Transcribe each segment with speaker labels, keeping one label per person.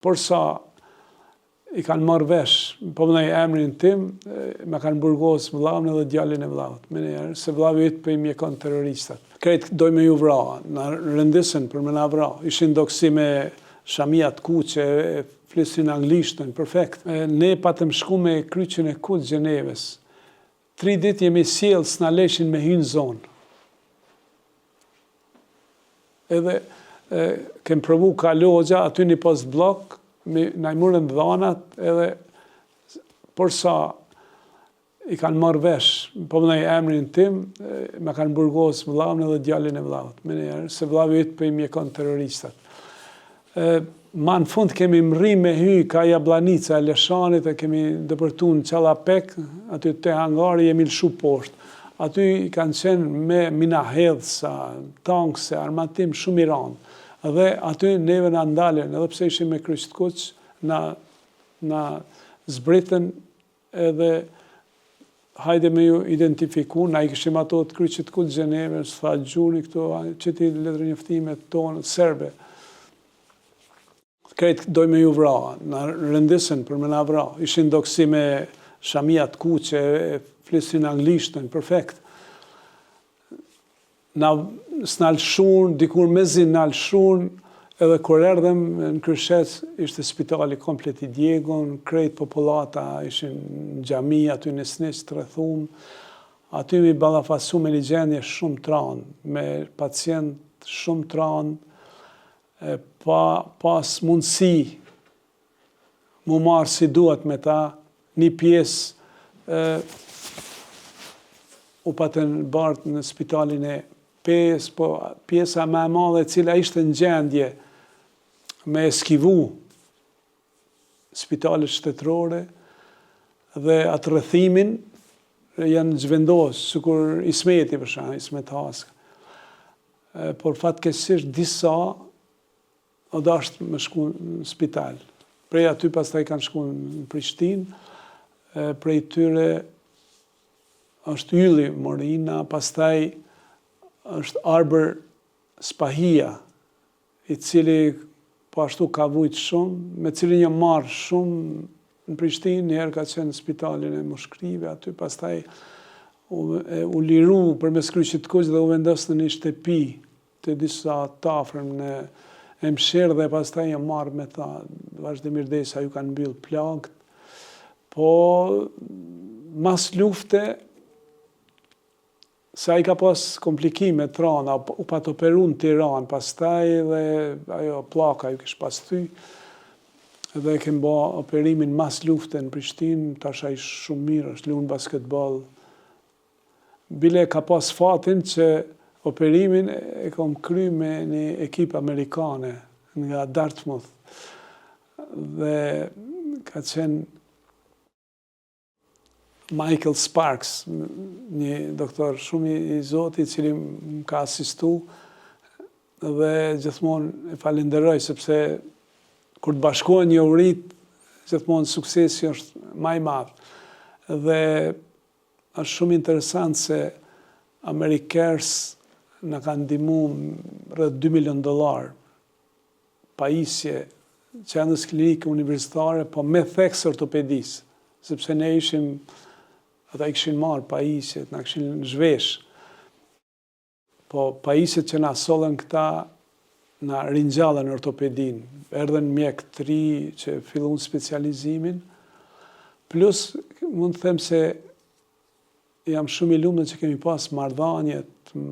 Speaker 1: Porsa i kanë marrë vesh, po më emrin tim, me kanë burgos vllavën edhe djalin e vllavit, menjëherë, se vllavi yt po i mjekon terroristat. Krejt dojnë me ju vra, na rendisën për me na vra. Ishin do kësi me shamia të kuqe, flisin anglishtën, perfekt. Ne patëm shku me kryqin e kuq Gjenevës. Tri ditë jemi sjellë, s'na leshin me hy në zonë. Edhe kem provu ka logja, aty një postbllok, na i murën dhanat, edhe porsa i kanë marrë vesh, po më emrin tim, me kanë burgos vllavën edhe djalin e vllavit, menjëherë, se vllavi yt po i mjekon terroristat. Ma në fund kemi mrri me hy ka Jabllanica e Leshanit e kemi depërtu në Çallapek, aty te hangari jemi lëshu poshtë. Aty kanë qenë me minahedhësa, tankse, armatim shumë i randë. Dhe aty neve na ndalën, edhe pse ishim me kryq të kuq, na, na zbritën edhe hajde me ju identifiku, na i kishim ato të kryqit të kuq Gjenevës, tha gjuni këto, qiti letërnjoftimet tonë, serbe. Krejt dojnë me ju vra, na rendisën për me na vra. Ishin do kësi me shamia të kuqe, flisin anglishtën, perfekt. Na s'na lëshun, dikur mezi na lëshun, edhe kur erdhëm në Krushec, ishte spitali komplet i djegun, krejt popullata ishin në xhami, aty në Sniq të rrethum, aty jemi ballafasu me një gjendje shumë t'ranë, me pacient shumë t'ranë, pa pas mundësi mu marrë si duhet me ta, një pjesë u patën bartë në spitalin e Pejës, po pjesa më e madhe e cila ishte në gjendje me eskivu spitalet shtetërore dhe atë rrethimin janë zhvendosë, sikur Ismeti për shembull, Ismet Haska. Por fatkeqësisht disa U dasht me shku në spital. Prej aty pastaj kanë shku në Prishtinë, prej tyre është Ylli Morina, pastaj është Arbër Spahia, i cili po ashtu ka vujt shumë, me cilin jam marrë shumë në Prishtinë, njëherë ka qenë në spitalin e mushkrive, aty pastaj u, u liru përmes kryqit të kuq dhe u vendos në një shtëpi te disa të afërm në Emshir dhe pastaj jam marrë me ta vazhdimisht derisa ju kanë mbyll plagët. Po mas lufte se ai ka pas komplikime të rana, u pat operu në Tiranë, pastaj dhe ajo pllaka ju kish pas thy, dhe e kem ba operimin mas lufte në Prishtinë, tash ai shumë mirë, është lun basketbol, Bile ka pas fatin që operimin e kom kry me një ekip amerikane nga Dartmouth dhe ka qenë Michael Sparks, një doktor shumë i zoti, i cili më ka asistu dhe gjithmonë e falenderoj sepse kur të bashkohen njohuritë, gjithmonë suksesi është ma i madh. Dhe Është shumë interesant se Americares na ka ndihmu rreth 2 milion dollar pajisje qendrës klinike universitare, po me theks ortopedisë, sepse ne ishim, ata i kishin marrë pajisjet, na kishin zhvesh. Po pajisjet që na sollën këta na ringjallën ortopedinë. Erdhën mjekë të ri që fillun specializimin. Plus mund të them se jam shumë i lumtur që kemi pas marrëdhënie të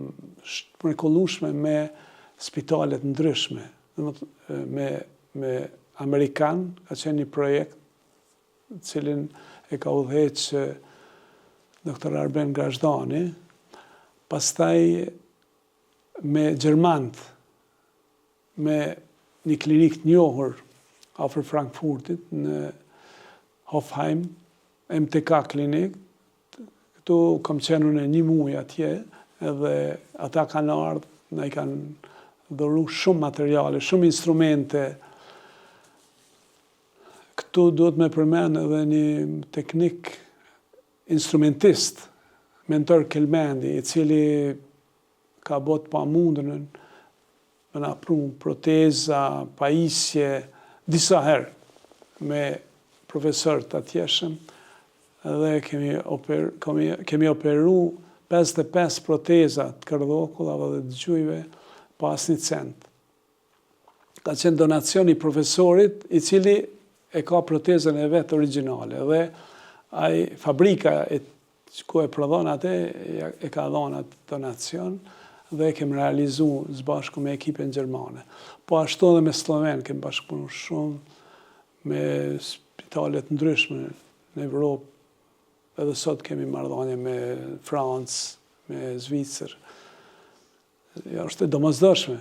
Speaker 1: mrekullueshme me spitale të ndryshme, domethënë me me amerikan, ka qenë një projekt të cilin e ka udhëheq Dr. Arben Grazhdani, pastaj me gjermant, me një klinikë të njohur afër Frankfurtit në Hofheim, MTK klinik, këtu kam qenë unë një muaj atje, edhe ata kanë ardhë, na i kanë dhuru shumë materiale, shumë instrumente, Këtu duhet me përmend edhe një teknik instrumentist, Mentor Kelmendi, i cili ka bo të pamundurën me na pru proteza, pajisje. Disa herë me profesor të atjeshëm dhe kemi operu 55 proteza të kërdhokullave dhe të gjujve pa asnjë cent. Ka qenë donacion i profesorit, i cili e ka protezën e vet origjinale dhe ai fabrika e ku e prodhon atë e ka dhënë atë donacion dhe e kemi realizu së bashku me ekipin gjermane. Po ashtu edhe me Sloven kemi bashkëpunu shumë, me spitalet ndryshme në Evropë, edhe sot kemi marrëdhënie me Francë, me Zvicër. Ja, është e domosdoshme.